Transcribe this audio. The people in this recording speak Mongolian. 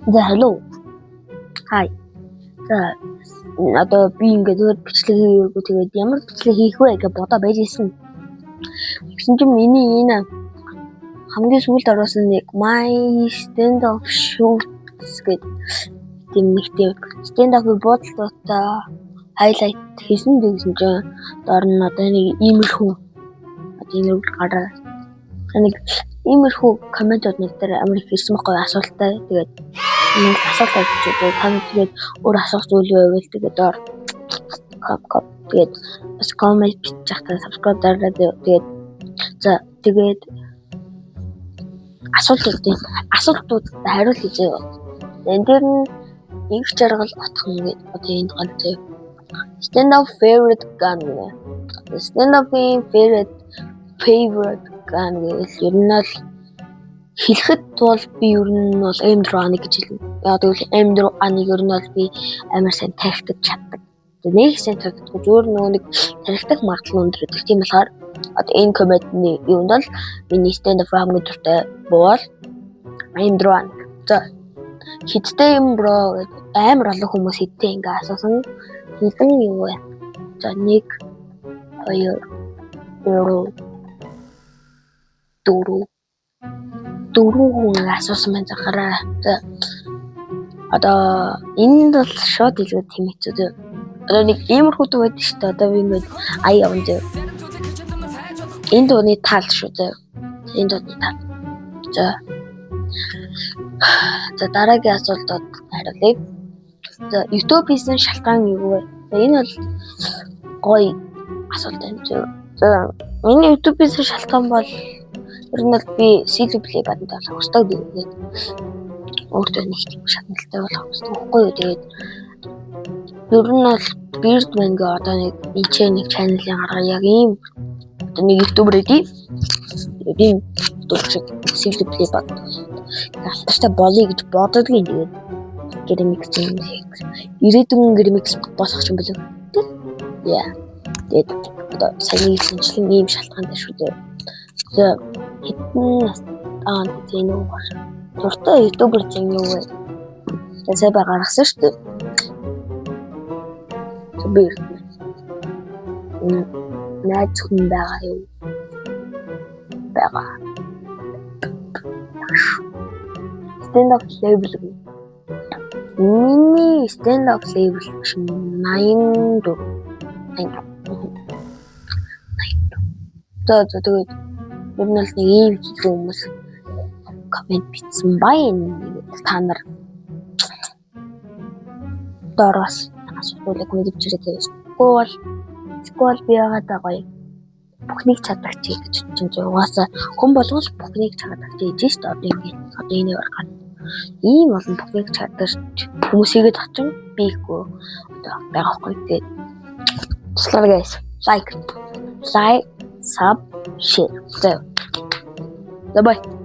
За, hello. Hi. За, одоо би ингээд өөр бичлэг хийгээгүй, тэгээд ямар бичлэг хийх вэ гэж бодоо байж исэн. Тэгсэн чинь миний энэ хамгийн сүүлд оруулсан нэг my Standoff shoots гэдэг тийм нэг тийм Standoff-ын буудалтуудаа highlight хийсэн. Тэгсэн чинь доор нь одоо нэг иймэрхүү, одоо энэ гараа нэг иймэрхүү комментууд нэг дээр амар их ирсэн байхгүй, асуулттай. Тэгээд нэг асуулт авч та нар тэгээд өөр асуух зүйл байвал тэгээд доор ком тэгээд бас comment бичих та subscribe дараад, тэгээд за, тэгээд асуултууд хариулъя заяа. Энэ дээр нь инх жаргал отхон гэдэг одоо энд гал заяа. Standoff favorite gun гэнэ. Standoff-ийн favorite gun гэвэл ер нь л хэлэхэд бол би ер нь бол M4A1 гэж хэлнэ. Яг тэгвэл M4A1-ыг ер нь бол би амар сайн тархитаж чаддаг. Нэг сайн тархитдаг, зүгээр нөгөө нэг тархитах магадлал өндөр гэдэг. Тийм болохоор одоо энэ комментны юунд бол миний Standoff хамгийн дуртай буу бол M4A1. За, хэдтэй юм bro гэдэг амар олон хүмүүс хэдтэй ингээ асуусан. Хэдэн юу вэ? За, 1 2 3 4 дөрвөн хүн асуусан байна захаараа. За, одоо энд бол шууд хэлгээд тийм хэцүү зөө. Одоо нэг иймэрхүү дуу байдаг шүү дээ. Одоо би ингээд ая явна зөө. Энэ дууны тал шүү зөө. Энэ дууны тал. За. За, дараагийн асуултад хариулъя. За, YouTube хийсэн шалтгаан юу вэ? За, энэ бол гоё асуулт юм зөө. За, миний YouTube хийсэн шалтгаан бол ер нь бол би silver play button болох ёстой гэдэг. Өөртөө нэг тийм шагналтай болох ёстой байхгүй юу? Тэгээд ер нь бол Birdman гээ одоо нэг энэ нэг channel-ын гаргаа яг ийм одоо нэг YouTuber эдий. Тэгээд ийм YouTuber шиг silver play button алдартай болъё гэж боддгийн. Тэгээд remix юм ирээдүйн remix болох юм болов. Яа. Тэгээд одоо саяны хэлсэнчлэн ийм шалтгаантай шүү дээ. За, хэдэн нас аа, тийм үү, дуртай YouTuber чинь юу вэ? За, сая ба гаргасан шүү дээ. Би найз хүн байгаа юу? Байгаа. Standoff level гэнэ. Миний Standoff level чинь 84. 84. 84. За за, тэгээд ер нь л нэг ийм хэдэн хүмүүс comment бичсэн байна. Та нар доороос асуултыг comment бичээрэй. Эсвэл би яагаад гоё бүхнийг чаддаг чи гэж чинь угаасаа хүн болгон л бүхнийг чаддаг чи гэж шүү дээ. Одоо ингээд одоо энэ яваар ийм олон бүхнийг чаддаг хүмүүс хийгээд очин би ихгүй одоо байгаа байхгүй. Тэгээд туслаарай, guys. Like, sub, share. За. Bye.